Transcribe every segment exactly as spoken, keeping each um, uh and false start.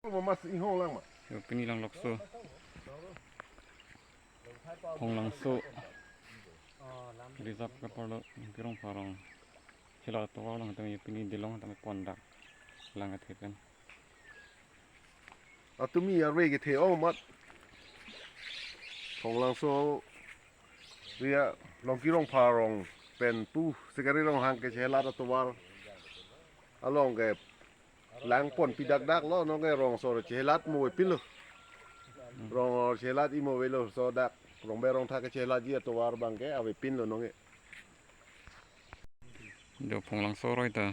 Mama si inghong lang ma. Yo, pini Langlokso, Phonglangso reserve kaparlo Longki Rongpharong chelat atovar along tame, yo, pini Dilong tame pondak lang kethe pen. Atumi arve kethe-ong amat Phonglangso area Longki Rongpharong pen pu Sekari Ronghang kechelat atovar along ke lang ponpi dakdak lo, nonke rong asor chelat mo avepinlo. Rong asor chelat imo avelo, laso dak Rongber Rongtha kechelatji atovar abang ke avepinlo nonke. Jo, Phonglangso aroi ta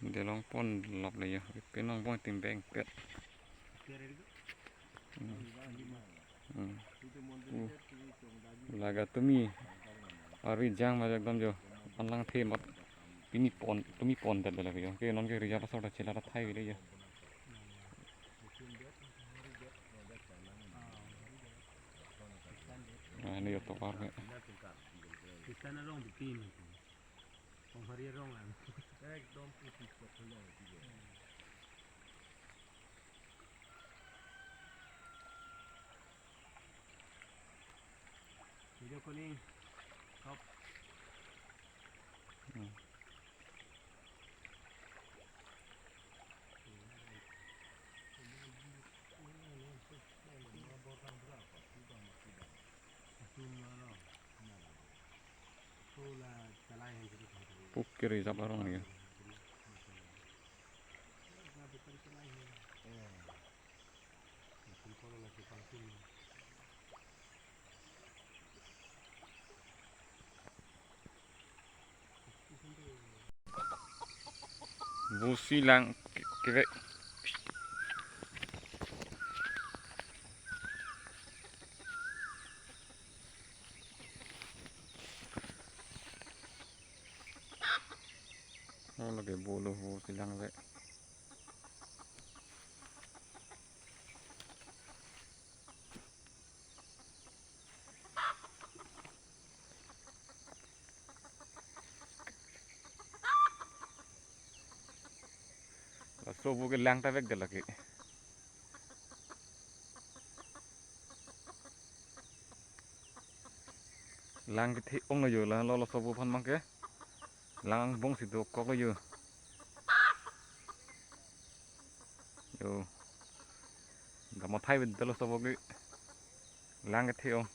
Dilong ponlop le yo, avepin angbong timbeng pet. Hmm. Hmm. Uh. Laga tumi arve jang ma ekdom jo. An langthe amat pini pon, tumi pondet lake yo. Ke nonke reserve asor ta chelat athai avelo yo. Ah, ini yo atovar ke. Ekdom pusi chok lo. Video calling. Stop. Hmm. Puk ke reserve arong ya. Busi lang ke-, kevek. Oh, lake bolo busi lang vek. Laso bu ke lang ta vekdet lake. Lang kethe-ong lo yo, la lo laso bu aphan abang ke. Lang angbong si dokok lo yo. Yo. Dam athai avedetlo laso bu ke. Lang kethe-ong.